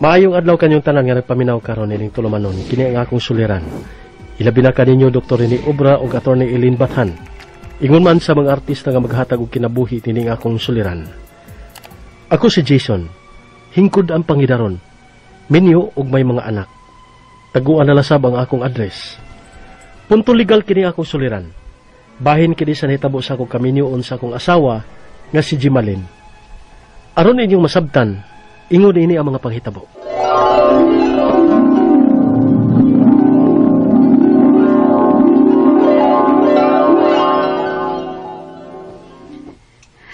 Maayong adlaw kanyong tanan nga nagpaminaw karon ining tulumanon. Kini ang akong suliran. Ilabi na kaninyo Dr. Rene Obra ug Attorney Eileen Bathan. Ingon man sa mga artista nga maghatag og kinabuhi nining akong suliran. Ako si Jason. Hingkod ang pangidaron. Minyo ug may mga anak. Taguan na lasab ang akong address. Punto legal kini akong suliran. Bahin kini sa nahitabo sa akong kaminyoon sa akong asawa nga si Jimalin. Aron inyong masabtan, ingon ini ang mga panghitabo.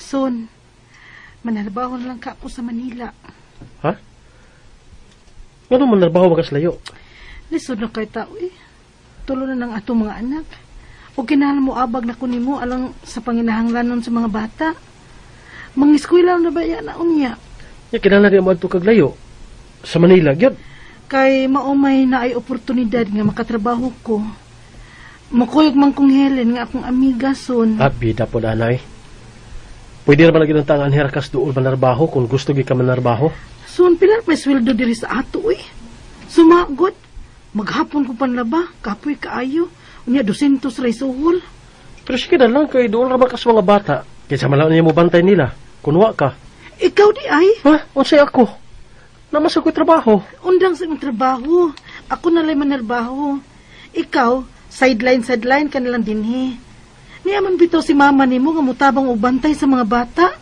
Son, manarbaho na lang ka ako sa Manila. Ha? Ngano manarbaho ka sa layo? Lisod na kay tao eh. Tulo na ng atong mga anak. O kinahanglan mo abag na kunin mo alang sa panginahanglanon sa mga bata. Mangiskwela na ba yan na unya? Ya, kinahanglan di mo adto kag layo. Sa Manila, gyud. Kay maumay na ay oportunidad nga makatrabaho ko. Makuyog man kong Helen nga akong amiga, son. Ah, bida po anay. Pwede naman lagi ng tangan herakas dool manarbaho kung gusto gi ka manarbaho. Son, pila pa sweldo diri sa ato, uy. Sumagot. Maghapon ko panlaba, kapoy kaayo. Unya, 200 ray suhol. Pero sige na lang, kay dool ra ba kas mga bata. Kaysa malaon niya mo bantay nila. Kunwa ka. Ikaw di ay? Ha? Unsay ako? Namas ako'y trabaho. Undang sa imong trabaho. Ako na lang manarbaho. Ikaw, sideline ka na lang dinhi. Niya man bitaw si mama nimo nga mutabang og bantay sa mga bata.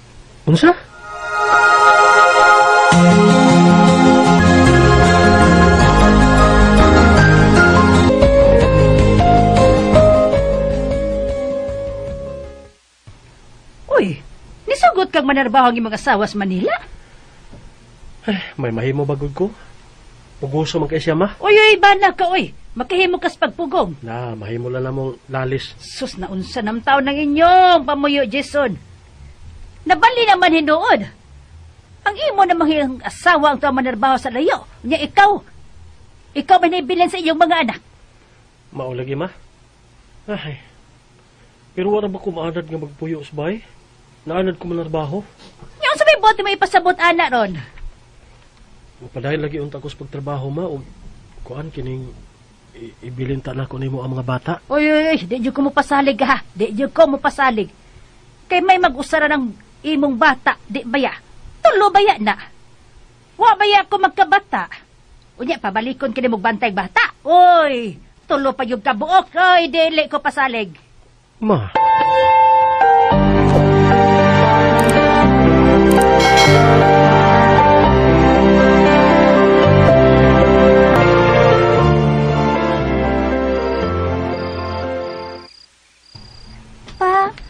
Unsa? Uy, nisugot kang manarbaho ang imong asawa sa Manila? Ay, may mahimo bagod ko. Puguso man kay siya, ma. Uy, uy, bana ka, uy. Makahimo kas pagpugong. Na, mahimo lang namong lalis. Sus, naunsa nam taon ng inyong pamuyo, Jason. Nabali naman hinuod. Ang imo namang iyong asawa ang tuwa manarbaho sa layo. Nya ikaw may naibilan sa iyong mga anak. Maulagi, ma. Ay, pero wala ba kumaanad nga magpuyo sa bahay? Naanad ko manarbaho. Nya, unsa may bote may ipasabot, ana, ron? Mapadayon lagi unta ko sa pagtrabaho, ma. O kuan, kining ibilin ta na ko nimo ang mga bata. Uy, uy, uy, di jud ko mopasalig, ha. Di jud ko mopasalig. Kay may mag-usara ng imong bata, di baya. Tulo baya na. Wa baya ko magkabata. Unya, pabalikon kini mong bantay bata. Uy, tulo pa yung kabuok. Uy, dili ko pasalig. Ma.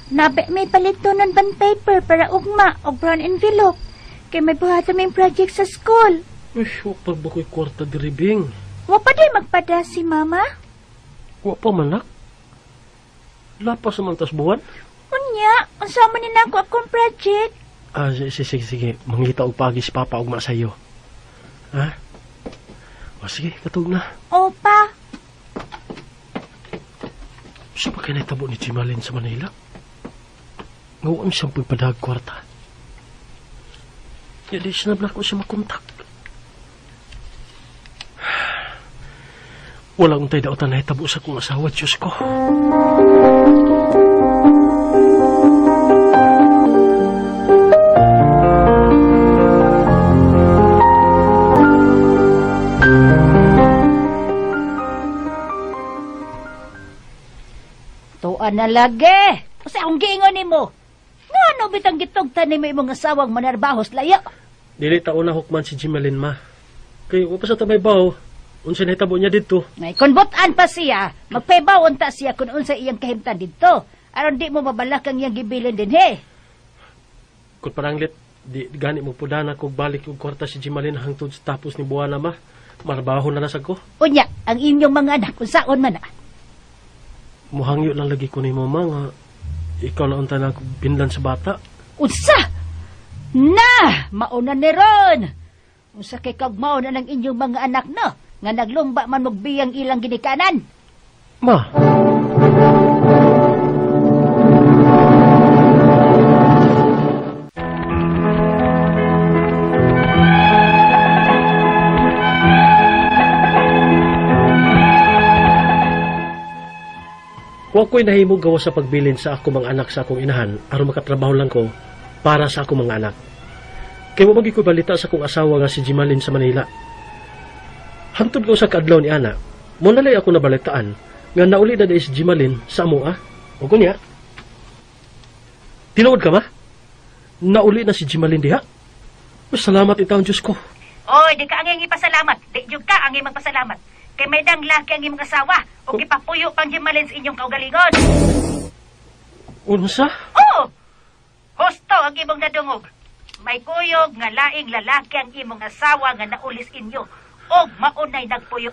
Nabe, may palitonon band paper para ugma o brown envelope. Kay may buhaton may project sa school. Uy, wa pa ba ko'y kwarta diribing? Wa pa di magpada si mama? Wa pa manak. Lapas naman tas buwan. Unya, unsa man ni nako akong project? Ah, sige. Mangita og pagi si papa ugma sa iyo. Ha? O sige, katug na. Opa. Sa pa kay nahitabo ni Jimalin sa Manila? Ngawam siyang pagpadag kwarta. Ya, di sinab na ko siya makontak. Wala akong tayo dautan na hitabo sa kong asawa, Diyos ko. Tuan na lagi. Kasi akong giingon nimo. Ngano bitang gitugtan nimo imong asawang manarbahos layo? Dili taon na hukman si Jimalin, ma. Kay wa pa sa tabay baw. Unsa nahitabo niya didto? Ay, kun butan pa siya, magpaybaw unta siya kun unsa iyang kahimtan didto. Aron di mo mabalak ang iyang gibilin dinhi. Kun paranglit di gani mo pudana kog balik og kwarta si Jimalin hangtod sa tapos ni buwana, ma. Marbaho na lasag ko. Unya, ang inyong mga anak unsaon man na? Muhangyo lang lagi ko ni mama nga ikaw na unta na binlan sa bata. Unsa? Na, mauna ni ron. Unsa kay kag mauna ng inyong mga anak, no? Nga naglumba man mugbiyang ilang ginikanan. Ma. Wa ko'y nahimong gawa sa pagbilin sa ako mga anak sa akong inahan aron makatrabaho lang ko para sa akong mga anak. Kay wa man gyud ko'y balita sa akong asawa nga si Jimalin sa Manila. Hantod ko sa kaadlaw ni ana, mo nalay ako nabalitaan nga nauli na si Jimalin sa amoa. O kunya, tinuod ka ba? Nauli na si Jimalin diha? Salamat itaon Diyos ko. Oy, di ka ang ipasalamat. Di jud ka ang magpasalamat. Kay may dang laki ang imong asawa o gipapuyo pang Jimalin sa inyong kaugalingon. Unsa? Oo! Husto ang imong nadungog. May kuyog nga laing lalaki ang imong asawa nga naulis inyo og maunay nagpuyo.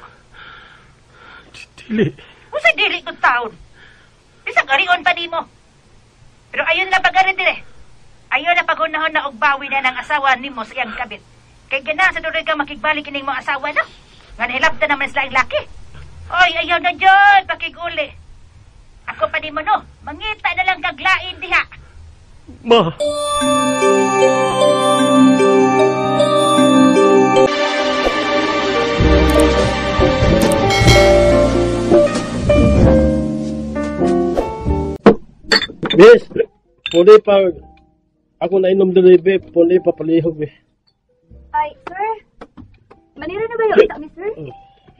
Dili. Unsa dili kong taon? Bisag arion pa nimo. Pero ayon na pag-ari dire. Ayon na paghunahon na og bawi na ng asawa nimo sa iyang kabit. Kay ganahan sa duloy ka makigbalik ining mga asawa no? Nga nahilabtan naman sila ang laki. Oy, ayaw na dyan, pakiguli. Ako pa nimo no, mangita na lang kaglain diha. Ma! Miss, puli pa ako nainom delivery, puli pa palihog eh. Ay, sir. Manira na ba yung utak ni sir?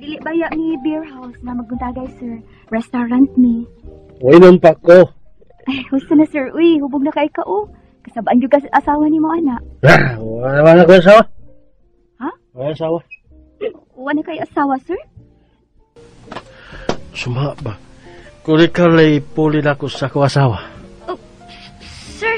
Dili ba ya ni beer house na magbuntagay, sir? Restaurant ni. Uinom pa ko. Ay, husto na, sir. Uy, hubog na kay ka, oh. Kasabaan yung asawa ni mo, anak. Ah, wala ko asawa. Ha? Wala asawa. Wala kay asawa, sir? Suma ba? Kuli kalay puli na ko sa akong asawa. Oh, sir.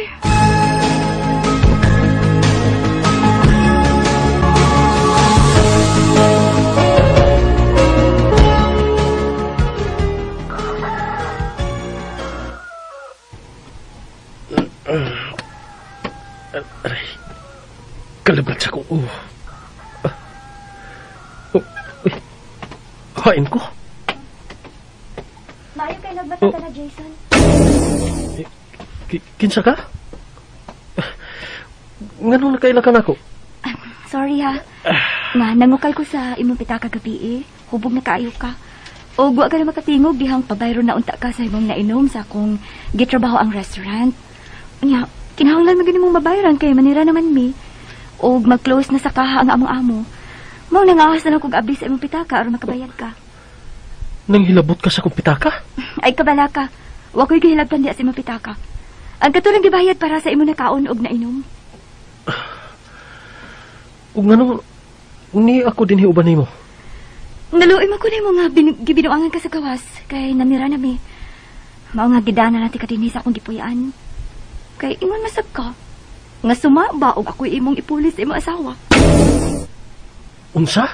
Aray, kalabat sa kong ulo. Uy, kain ko. Maayo kay nagbata ka na, Jason. Kinsa ka? Nganong nakaila ka nako? Sorry ha. Nga, nangukal ko sa imong pitaka gabi eh. Hubog na kaayo ka. O wa ka na makatingog dihang pabayro na unta ka sa imong nainom sa akong gitrabaho ang restaurant. Nya, kinahanglan man gani mong mabayaran kay manira naman mi. Og mag-close na sa kaha ang among amo. Mao nangawas na lang kog abli sa imong pitaka aron makabayad ka. Nang hilabot ka sa akong pitaka? Ay kabala ka. Wa ko'y gihilabtan diha sa imong pitaka. Ang katulong gibayad para sa imong nakaon og nainom. Ug nganong ni ako dinhi uban nimo? Naluoy man ko nimo nga gibinuangan ka sa gawas kay namira na mi. Mao nga gidana na ti ka dinhi sa akong gipuy-an. Kay ingon masab ka nga suma ba og ako'y imong ipulis sa imong asawa. Unsa?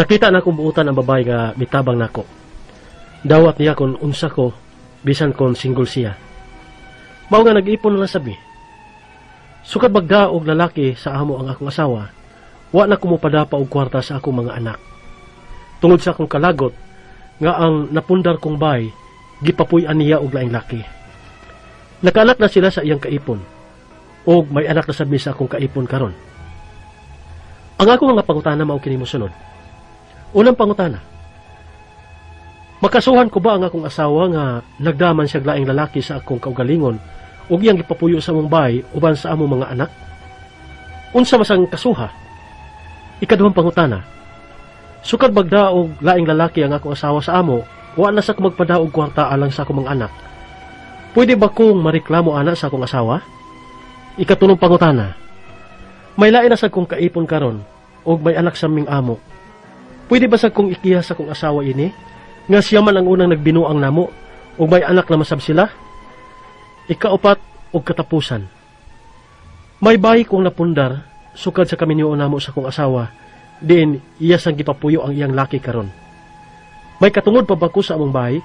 Nakita na akong buutan ang babae nga mitabang nako. Dawat niya kung unsa ko, bisan kon single siya. Mao nga nag-ipon na lang sabi. Sukad bagda og lalaki sa amo ang akong asawa, wa na kumupada pa og kwarta sa akong mga anak. Tungod sa akong kalagot, nga ang napundar kong bay, gipapuy-an niya og laing laki. Nakaanak na sila sa iyang kaipon, og may anak na sabi sa akong kaipon karon. Ang akong mga pangutana mao kini mosunod. Unang pangutana, makasuhan ko ba ang akong asawa nga nagdaman siya laing lalaki sa akong kaugalingon ug iyang gipapuyo sa among bahay uban sa among mga anak? Unsa masang kasuha? Ikaduhang pangutana, sukad bagdaog laing lalaki ang akong asawa sa amo, wa na sa ko magpadaog kwarta alang sa akong mga anak. Pwede ba kong mareklamo ana sa akong asawa? Ikatulong pangutana, may lain na sa kong kaipon karon og may anak sa ming amo. Pwede ba sa kong ikiha sa kong asawa ini? Nga siya man ang unang nagbinuang namo ug may anak na masab sila? Ikaupat og katapusan, may bayi kong napundar sukad sa kaminyoon namo sa kong asawa, diin iya sang gipapuyo ang iyang laki karon. May katungod pa ba ko sa among bahay?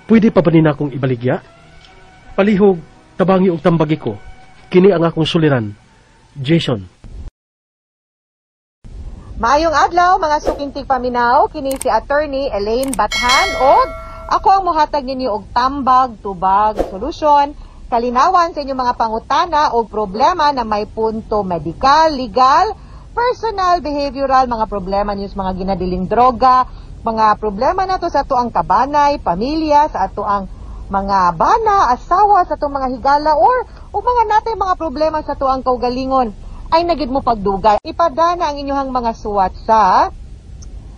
Pwede pa ba nina akong ibaligya? Palihog, tabangi og tambagi ko. Kini ang akong suliran. Jason. Maayong adlaw, mga suking tigpaminaw, kini si Attorney Elaine Bathan og ako ang mohatag ninyo og tambag, tubag, solusyon, kalinawan sa inyong mga pangutana o problema na may punto medical, legal, personal, behavioral, mga problema ninyo sa mga ginadiling droga, mga problema nato sa atoang kabanay, pamilya, sa atoang mga bana, asawa, sa atong mga higala or o mga natay mga problema sa atoang kaugalingon ay na gyud mo pagdugay. Ipadana ang inyong mga suwat sa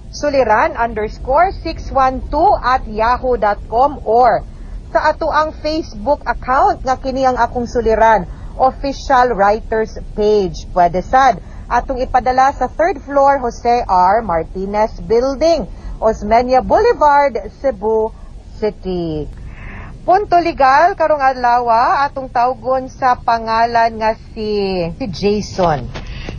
suliran_612@yahoo.com or sa ato ang Facebook account nga kini ang Akong Suliran Official Writers Page. Pwede sad atong ipadala sa third floor, Jose R. Martinez Building, Osmeña Boulevard, Cebu City. Punto legal karong adlaw, atong tawgon sa pangalan nga si Jason.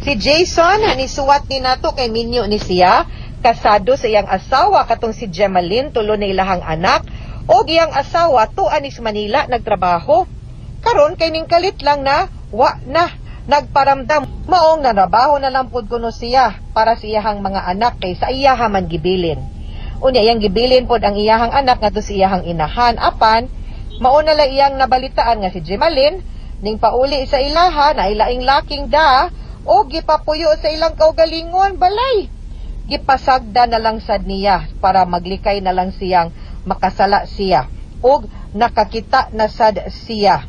Si Jason nisuwat ni nato kay minyo ni siya, kasado sa iyang asawa katong si Gemaline, tulo na ilahang anak, og iyang asawa tuan ni sa Manila nagtrabaho. Karon kay ning kalit lang na wa na nagparamdam, maong narabaho na lang pud kuno siya para sa iyahang mga anak kay sa iyaha man gibilin. Unya, iyang gibilin pod ang iyahang anak ngadto sa iyahang inahan, apan mao na lang iyang nabalitaan nga si Gemaline ning pauli sa ilaha na ilaing laking da o gipapuyo sa ilang kaugalingon balay. Gipasagda na lang sad niya para maglikay na lang siyang makasala siya, og nakakita na sad siya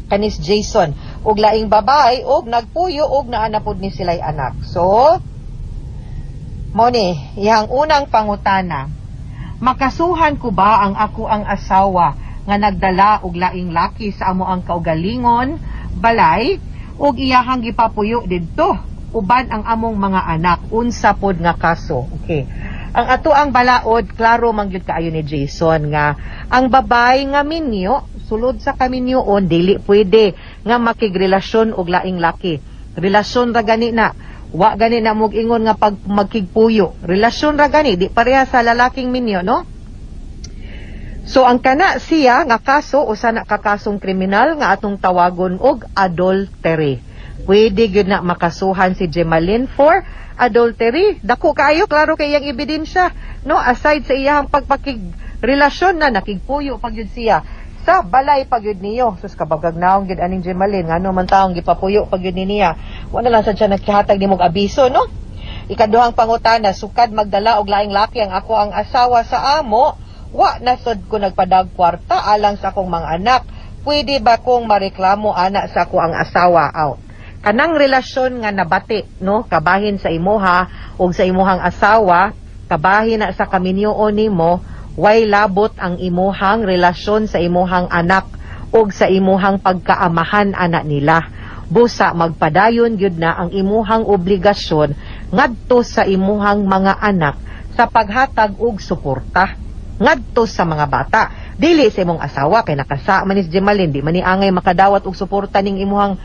kanis Jason og laing babae og nagpuyo og naa na pod ni sila'y anak. So mao ni iyang unang pangutana: makasuhan ko ba ang ako ang asawa nga nagdala og laing laki sa amo ang kaugalingon balay og iyahang gipapuyo didto uban ang among mga anak? Unsa pod nga kaso? Okay, ang ato ang balaod, klaro man gyud kaayo ni Jason nga ang babay nga minyo, sulod sa kaminyoon, dili pwede nga makigrelasyon og laing laki. Relasyon ra gani na, wa gani na mog ingon nga pag magkigpuyo. Relasyon ra gani, di pareha sa lalaking minyo, no? So ang kana siya nga kaso, usa na ka kasong kriminal nga atong tawagon og adultery. Pwede gyud na makasuhan si Gemaline for adultery. Dako kaayo, klaro kay iyang ebidensya, no? Aside sa iyang pagpakig relasyon na nakigpuyo pag gyud siya sa balay pag gyud niyo. Sus, kabagag naong gyud aning Gemaline, ngano man taong gipapuyo pag gyud ni niya? Wala lang sad siya nagkihatag nimog abiso, no? Ikaduhang pangutana: sukad magdala og laing laki ang ako ang asawa sa amo, wa na sud ko nagpadag kwarta alang sa akong mga anak. Pwede ba kong mareklamo ana sa ako ang asawa? Out. Kanang relasyon nga nabati, no, kabahin sa imuha ug sa imuhang asawa, kabahin na sa kaminyoon nimo, way labot ang imuhang relasyon sa imuhang anak ug sa imuhang pagkaamahan ana nila. Busa magpadayon gyud na ang imuhang obligasyon ngadto sa imuhang mga anak sa paghatag og suporta ngadto sa mga bata, dili sa imong asawa, kay nakasa man ni Gemaline, di man ni angay makadawat og suporta ning imuhang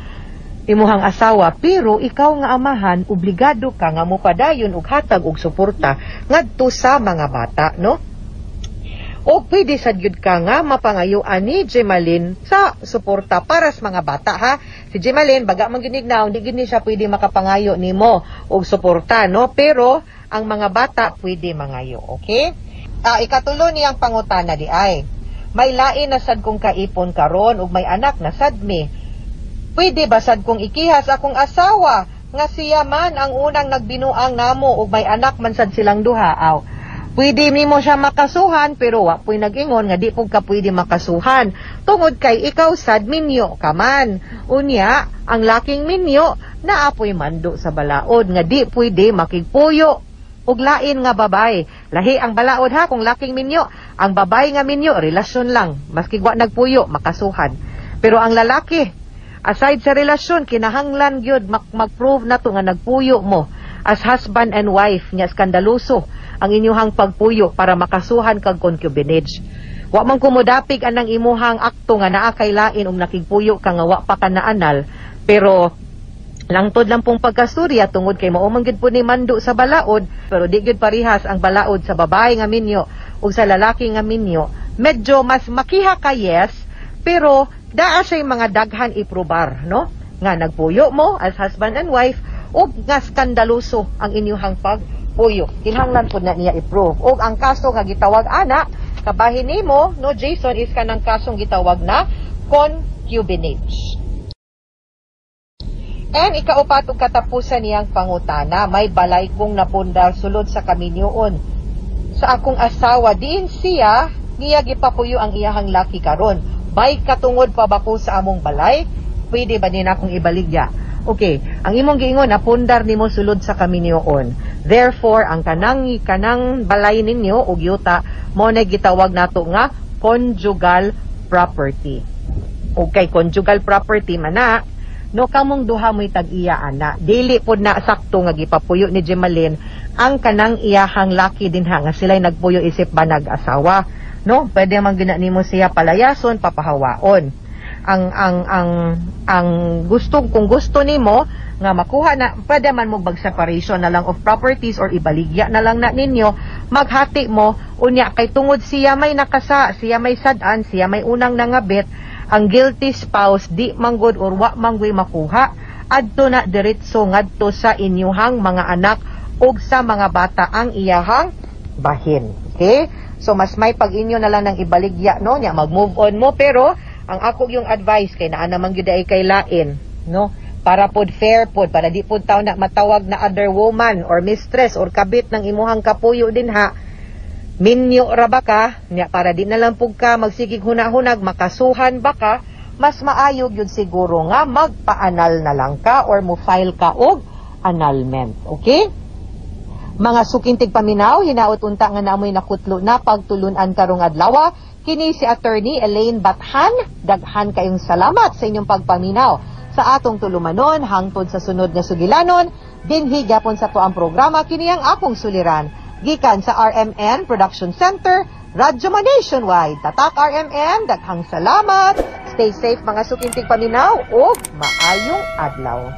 asawa. Pero ikaw nga amahan, obligado ka nga mopadayon og hatag og suporta ngadto sa mga bata, no? O pwede sad gyud ka nga mapangayuan ni Gemaline sa suporta para sa mga bata, ha. Si Gemaline, baga man gyud na, hindi gyud ni siya pwede makapangayo nimo og suporta, no? Pero ang mga bata pwede mangayo, okay? Ikatulo niyang pangutana di ay, may lain na sad kong kaipon karon ug may anak na sad mi. Pwede ba sad kong ikihas akong asawa nga siya man ang unang nagbinuang namo ug may anak man sad silang duha? Aw. Pwede nimo siya makasuhan, pero wa puy nag-ingon nga di pud ka pwede makasuhan tungod kay ikaw sad minyo ka man. Unya, ang laking minyo naapoy mando sa balaod nga di pwede makigpuyo og lain nga babay. Lahi ang balaod, ha, kung laking minyo. Ang babay nga minyo, relasyon lang. Maski wa nagpuyo, makasuhan. Pero ang lalaki, aside sa relasyon, kinahanglan gyud mag-prove na to nga nagpuyo mo as husband and wife nya skandaloso ang inyuhang pagpuyo para makasuhan kag concubinage. Wa man kumudapig anang imuhang akto nga naa kay lain um nakigpuyo ka nga wa pa ka naanal, pero langtod lang pong pagkasturya tungod kay mao man gyud po ni mando sa balaod. Pero di gyud parihas ang balaod sa babae nga minyo ug sa lalaki nga minyo. Medyo mas makiha ka, yes. Pero daa siya'y mga daghan iprobar, no? Nga nagpuyo mo as husband and wife ug nga skandaloso ang inyuhang pagpuyo. Kinahanglan pud na niya i-prove. Ug ang kaso nga gitawag ana kabahin nimo, no, Jason, is kanang kasong gitawag na concubinage. And ikaupat ug katapusan niyang pangutana, may balay kong napundar sulod sa kaminyoon sa akong asawa, diin siya niya gipapuyo ang iyahang laki karon. May katungod pa ba ko sa among balay? Pwede ba nina akong ibaligya? Okay, ang imong giingon napundar nimo sulod sa kaminyoon. Therefore, ang kanang balay ninyo og yuta mao na gitawag nato nga conjugal property. Okay, conjugal property man na, no, kamong duha mo'y tag-iya ana. Dili pod na sakto nga gipapuyo ni Gemaline ang kanang iyahang laki dinha nga sila'y nagpuyo isip ba nag-asawa, no? Pwede man gina nimo siya palayason, papahawaon. Ang gusto, kung gusto nimo nga makuha na, pwede man mo mag separation na lang of properties or ibaligya na lang na ninyo, maghati mo unya kay tungod siya may nakasa, siya may sad-an, siya may unang nangabit, ang guilty spouse di manggod or wa manggoy makuha adto na diretso ngadto sa inyuhang mga anak ug sa mga bata ang iyahang bahin. Okay? So mas may pag inyo na lang ng ibaligya, no, nya mag-move on mo, pero ang ako yung advice kay naa naman gyud ay kay lain, no, para pod fair pod, para di pod taw na matawag na other woman or mistress or kabit ng imuhang kapuyo dinha, minyo ra ba ka nya, para di na lang pug ka magsigig hunahunag makasuhan ba ka, mas maayo gyud siguro nga magpaanal na lang ka or mo file ka og annulment. Okay? Mga sukintig paminaw, hinaot unta nga namoy nakutlo na pagtulunan karong adlaw. Kini si Attorney Elaine Bathan. Daghan kayong salamat sa inyong pagpaminaw sa atong tulumanon hangtod sa sunod nga sugilanon. Dinhi gyapon sa tuang programa, kini ang akong suliran. Gikan sa RMN Production Center, Radyo Nationwide. Tatak RMN, daghang salamat. Stay safe mga sukintig paminaw ug maayong adlaw.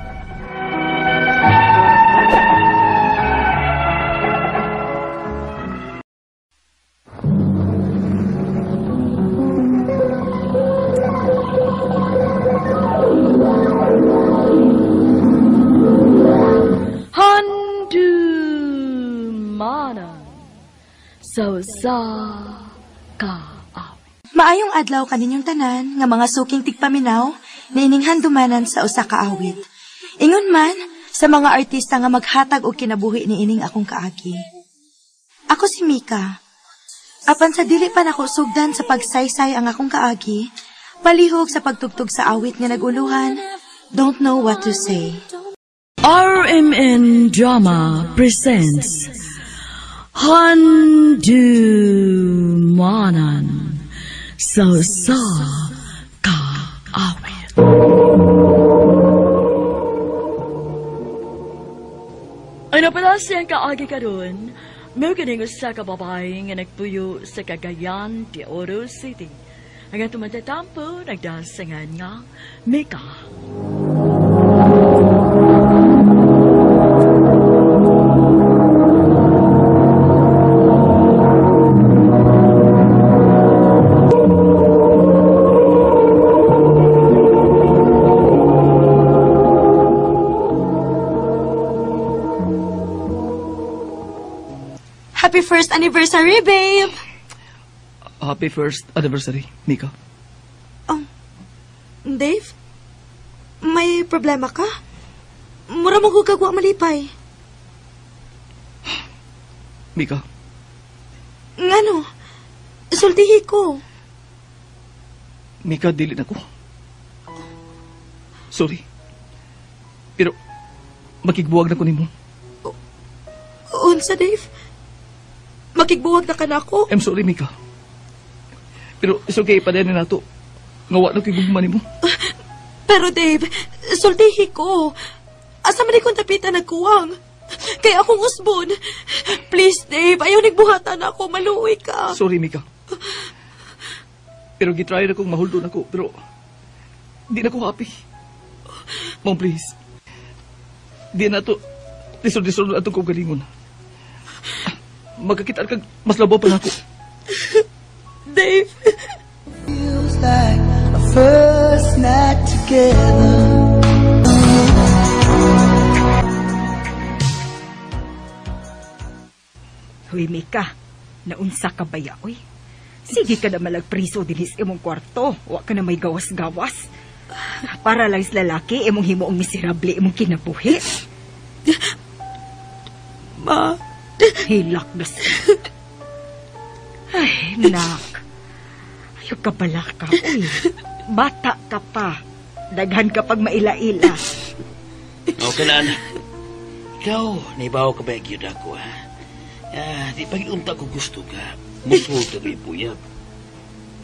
So sa kaawit. Maayong adlaw kaninyong tanan nga mga suking tigpaminaw na ining handumanan sa usa ka awit. Ingon man sa mga artista nga maghatag og kinabuhi niining akong kaagi. Ako si Mika. Apan sa dili pa nako sugdan sa pagsaysay ang akong kaagi, palihog sa pagtugtog sa awit nga naguluhan, Don't Know What to Say. RMN Drama presents Handumanan sa sa kaawit. Ano pala siyang kaagi karon? May ganing usa ka babae nga nagpuyo sa Cagayan de Oro City. Ang tumatatampo nagdasangan nga Mika. Happy first anniversary, babe! Happy first anniversary, Mika. Dave? May problema ka? Mura mo gugagwa malipay. Mika. Ngano? Sultihi ko. Mika, dili na ko. Sorry. Pero, makigbuwag na ko nimo. Unsa, Dave? Makigbuwag na ka na ako? I'm sorry, Mika. Pero it's okay, padayon na nato. Ngawa na ko'y gugma nimo. Pero Dave, sultihi ko. Asa man ikong tapitan nagkuwang? Kaya akong usbon. Please, Dave, ayaw nagbuhatan ako. Maluoy ka. Sorry, Mika. Pero gitry na kong mahuldo na ko. Pero di na ko happy. Mom, please. Di na to. Lisod-lisod na itong kagalingon. Magkakita kag mas labaw pa na ako. Dave. Feels like a together. Huy, Mika, naunsa ka ba ya, uy? Sige ka na malagpriso dinis imong kwarto. Wa ka na may gawas-gawas. Para lang sa lalaki, imong himuong miserable imong kinabuhi. Ma. Hilak na siya. Ay, nak. Ayaw ka pala ka, uy. Bata ka pa. Daghan ka pag maila-ila. Okay na, anak. Ikaw, naibaw ka ba gyud ako, ha? Di pag-unta ko gusto ka. Musul ka may puyab.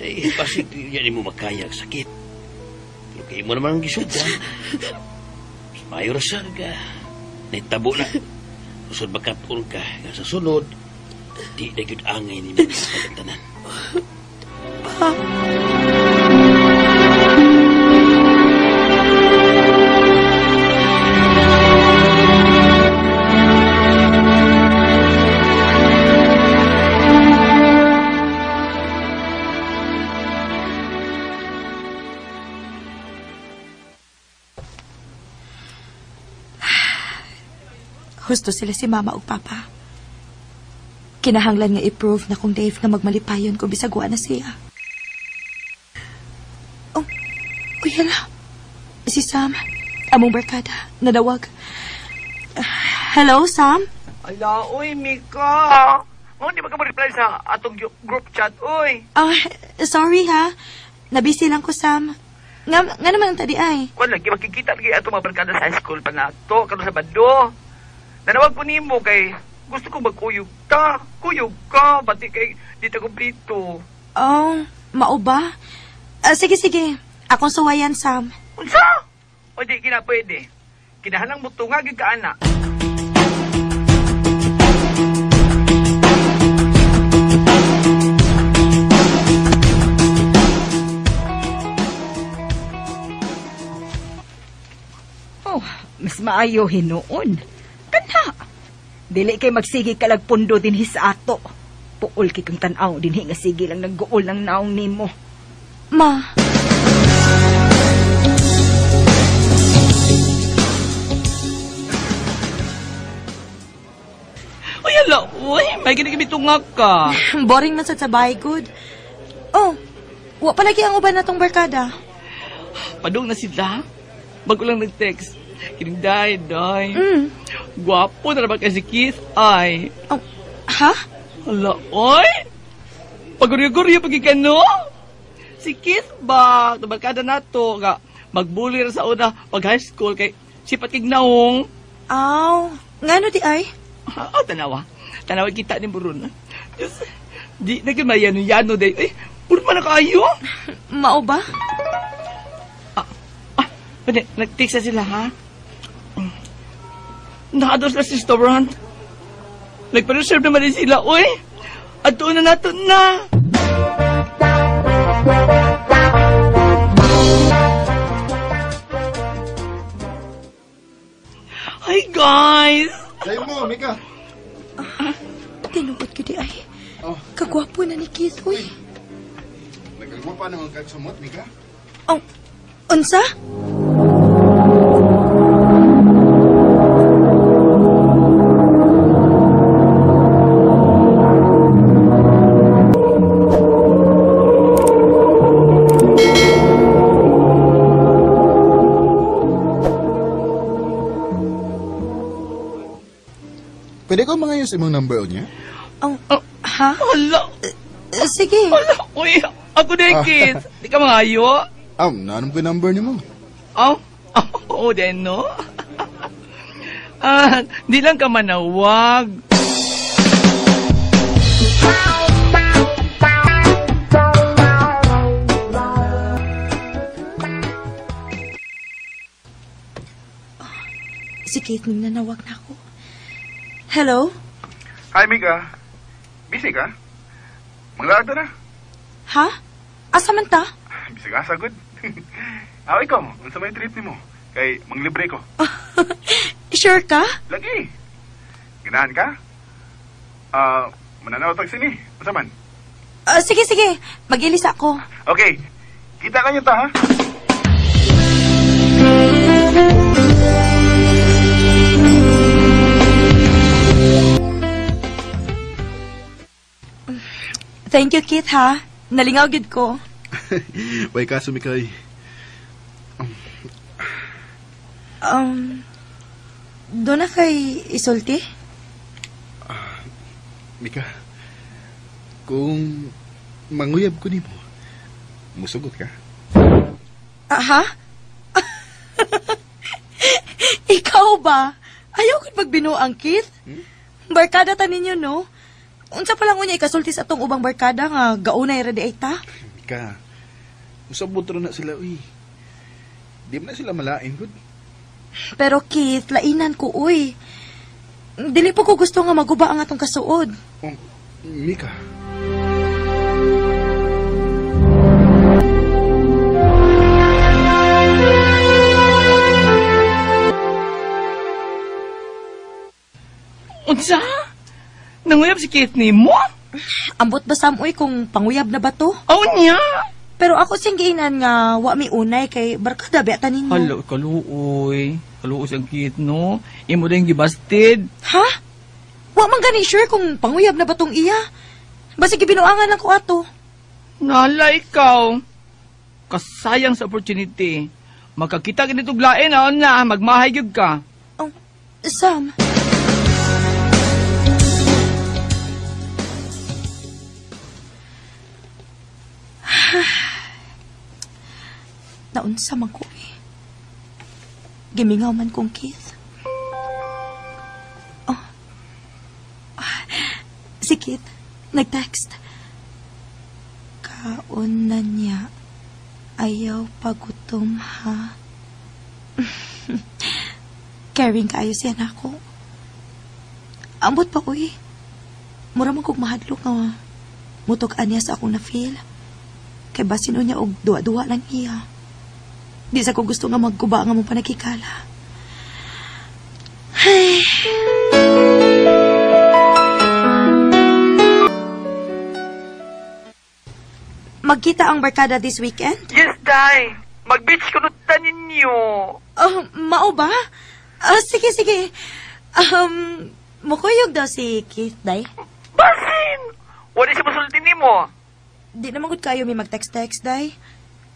Eh, pasig yan mo makaya ang sakit. Pero kayo mo naman ang gisudan. Mayo ra ka. Naitabo na. Usod makatun ka. Nga sa sunod, di na gyud angay ni mga katantanan. Pa. Husto sila si Mama ug Papa. Kinahanglan nga i-prove na kung Dave nga magmalipayon kung bisag wa na siya. Oh, uy, hala. Si Sam, among barkada, nadawag. Hello, Sam? Ala, uy, Mika. Oh, di ba ka mo-reply sa atong group chat, uy? Sorry ha. Nabisi lang ko, Sam. Nga naman ang tadi ay. Kung lagi, makikita lagi atong mga barkada sa high school pa nato, kato sa Bado. Nanawag ko nimo kay gusto ko magkuyog ka. Kuyog ka, pati kay dito kumplito. Oh, mao ba? Sige, sige. Akong suwayan, Sam. Unsa? O di kina pwede. Kinahalang mo tungag ka, anak. Oh, mas maayo hinuon. Kana. Dili kay magsige kalag pundo dinhi sa ato. Puol kay kang tan-aw dinhi nga sige lang nagguol ng naong nimo. Ma. Uy, ala, uy, may ginigibitungak ka. Boring man sad sa bahay, good. Oh, wa palagi ang uban natong barkada. Padung na sila. Bago lang nag-text. Kining day, day. Gwapo na naman kay si Keith, ay. Oh, ha? Hala, oy! Paguryo-guryo pag no? Si Keith ba? Tubarkada na to. Nga, magbuli ra sa una pag high school kay sipat kig naong. Aw, ngano di ay? Oh, tanawa. Tanawa kita ni Burun. Diyos, di na mayano-yano day. Ay, puro man na kayo. Mao ba? Pwede, nag-text na sila, ha? Nakados na si restaurant. Nagpa-reserve naman din sila, uy! At doon na nato na! Hi, guys! Sayo mo, Mika. Tinuod ko di ay. Oh. Kagwapo na ni Keith, uy. Nagkagwapa naman kag sumot, Mika. Oh, unsa? Pwede ko mangayos imong number niya? Oh, ha? Hala! Sige. Hala, uy, ako na kids. Di ka mangayo? Naanong ko yung number niyo mo. Oh, oo din, no? Di lang ka manawag. Si Kate nang nanawag na ako. Hello? Hi, Mika. Busy ka? Manglaad na. Ha? Asa man ta? Busy ka, sagod. Ah, ikaw, unsa may trip nimo? Kay manglibre ko. Sure ka? Lagi. Ganahan ka? Mananaw tag sini. Unsa man? Sige, sige. Mag-ilis ako. Okay. Kita ka niyo ta, ha? Thank you, Keith, ha? Nalingaw gid ko. Way kaso, Mikay. Doon na kay isulti? Mika, kung manguyab ko nimo, musugot ka? Ha? Ikaw ba? Ayaw ko't magbinuang, Keith. Barkada ta ninyo, no? Unsa pa lang unya ikasulti sa atong ubang barkada nga gaunay ra di ay ta? Mika, musabot ra na sila, uy. Di man na sila malain, gud. Pero Keith, lainan ko, uy. Dili po ko gusto nga maguba ang atong kasuod. Mika. Unsa? Nanguyab si Keith ni mo? Ambot ba Sam, uy, kung panguyab na ba to? Oh, niya! Pero ako siyang giinan nga wa mi unay kay barkada ba ta ninyo. Hala, kaluoy. Kaluoy siyang Keith, no? Imo din gibasted. Ha? Wa man gani sure kung panguyab na ba tong iya. Basta gibinuangan lang ko ato. Nala ikaw. Kasayang sa opportunity. Makakita ka nito glain, na, magmahay gyud ka. Oh, Sam. Naunsa man ko eh. Gimingaw man kong Keith. Oh. Si Keith, nag-text. Kaon na niya. Ayaw pagutom ha. Caring kaayo siya nako. Ambot pa ko eh. Mura man kog mahadlok nga mutog aniya sa akong na-feel. Kay basin niya og duwa-duwa lang iya. Di sa ko gusto nga magguba nga mong panagkikala. Ay. Magkita ang barkada this weekend? Yes, Day. Mag-beach ko na ninyo. Oh, mao ba? Sige, sige. Mukuyog daw si Keith, Day. Basin! Wala siya masulti nimo. Di naman gud kayo may mag-text-text, Day.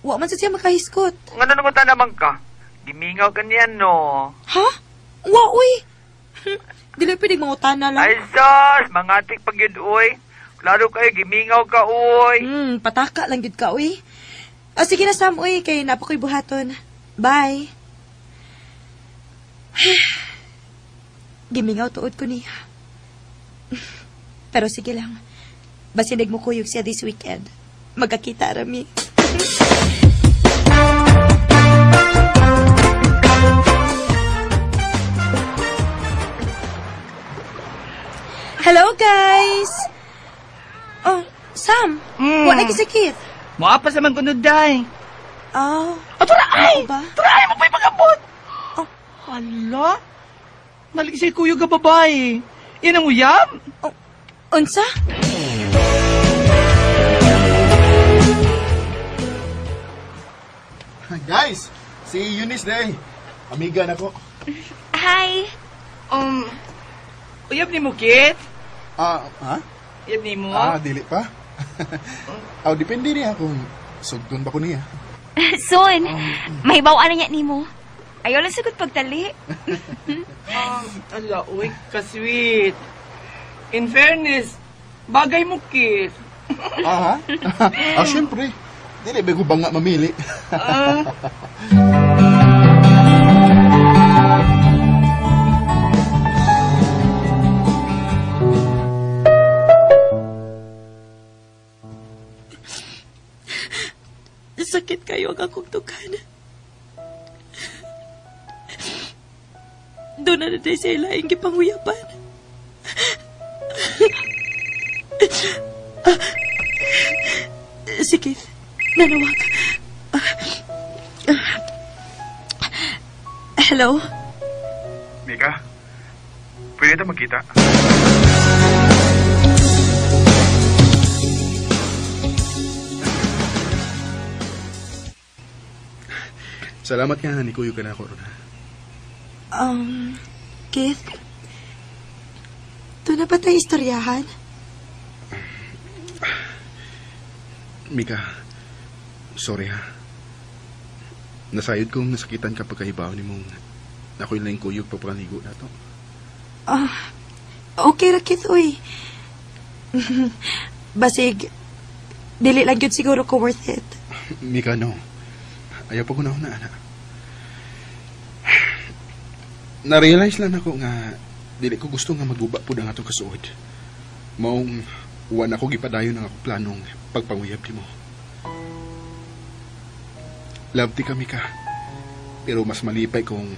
Wa man sa siya makahiskot. Nga nanungunta naman ka. Gimingaw ka niyan, no? Ha? Wa, uy! Dili pwedeng mangutana lang. Ay, sus! Mangatik pag yun, uy. Klaro kayo, gimingaw ka, uy. Pataka lang yun ka, uy. Sige na, Sam, uy. Kay napakoy buhaton. Bye. Gimingaw tuod ko niya. Pero sige lang. Basin nagmukuyog siya this weekend. Magkakita rami. Hello, guys! Oh, Sam, wala ka si Keith. Moapas naman kuno, Day. Oh. Oh, turaay! Turaay mo pa'y pag-abot! Oh. Hala? Naligi siya kuyog ka babae. Yan ang uyab? Oh, unsa? Guys, si Eunice day. Amiga na ko. Hi. Uyab ni mo, Keith? Ha? Uyab ni mo? Dili pa. Aw, depende niya kung sugdon ba ko niya. Soon. Mahibaw-an na niya nimo. Ayaw lang sagot pagtali. Ala, uy, ka-sweet. In fairness, bagay mo, Keith. Aha. Siyempre. Dili ba ko banga mamili? Sakit kayo ang akong tukan. Doon na natin sa ilaing gipanguyapan. Si Keith, nanawag. Hello? Mika, pwede ta magkita? Salamat nga, ni Kuyo ka na ako, Rona. Keith, doon na ba tayo istoryahan? Mika, sorry ha. Nasayod kong nasakitan ka pagkahibaw ni mong ako'y laing kuyog pagpakaligo na to. Ah, okay ra Keith, uy. Basig, dili lang yun siguro ko worth it. Mika, no. Ayaw pa ko na una, anak. Na-realize lang ako nga dili ko gusto nga maguba po ang atong kasuod. Maong wa na ko gipadayon ang akong planong pagpanguyab nimo. Love ti kami ka. Pero mas malipay kung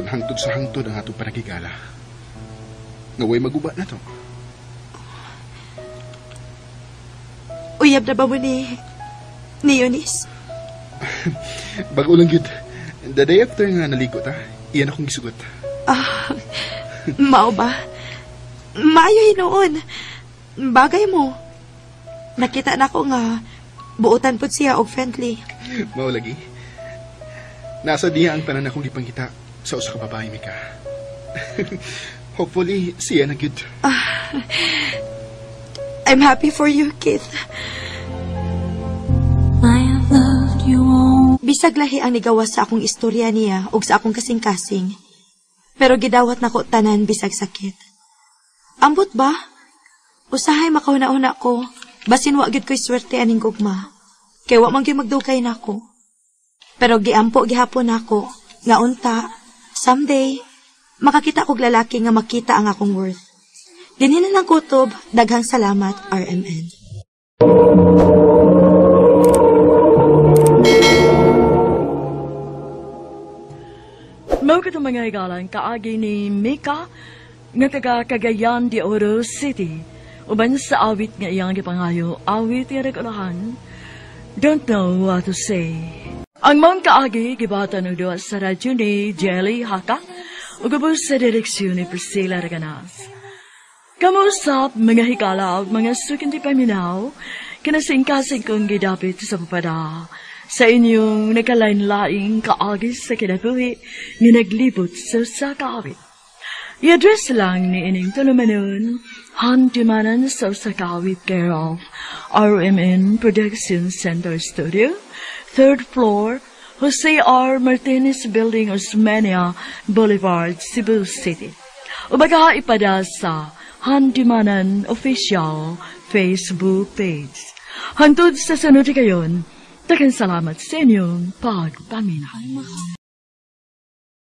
hangtod sa hangtod ang atong panagigala. Nga way maguba na to. Uyab na ba mo ni Eunice? Bago lang yun. The day after nga naligo ta, iyan akong gisugot. Ah, mao ba? Maayo hinuon. Bagay mo. Nakita na ko nga buotan pud siya og friendly. Mao lagi. Nasa diya ang tanan akong gipangita sa usa ka babae, Mika. Hopefully, siya na gyud. I'm happy for you, Keith. I have loved you all. Bisag lahi ang nigawas sa akong istorya niya ug sa akong kasing-kasing. Pero gidawat nako tanan bisag sakit. Ambot ba? Usahay makauna-una ko. Basin wa gyud ko'y swerte aning gugma. Kay wa man gyud magdugay nako. Pero giampo gihapon nako nga unta someday makakita kog lalaki nga makita ang akong worth. Dinhi na lang kutob, daghang salamat, RMN. Mao katong mga higalan kaagi ni Mika nga taga Cagayan de Oro City. Uban sa awit nga iyang gipangayo, awit nga nag-ulahan, Don't Know What to Say. Ang maong kaagi gibatan og duwa sa radyo ni Jelly Haka ug ubos sa direksyon ni Priscilla Raganas. Kamusap mga higala ug mga suking paminaw, kinasingkasing kong gidapit sa papada sa inyong nagkalain-laing kaagi sa kinabuhi nga naglibot sa usa ka awit. I-address lang ni ining tulumanon, Handumanan sa usa ka awit care of RMN Production Center Studio, 3rd floor, Jose R. Martinez Building, Osmeña Boulevard, Cebu City. Ubaga ipada sa Handumanan Official Facebook page. Hantod sa sunod kayon, daghang salamat sa inyong pagpaminaw.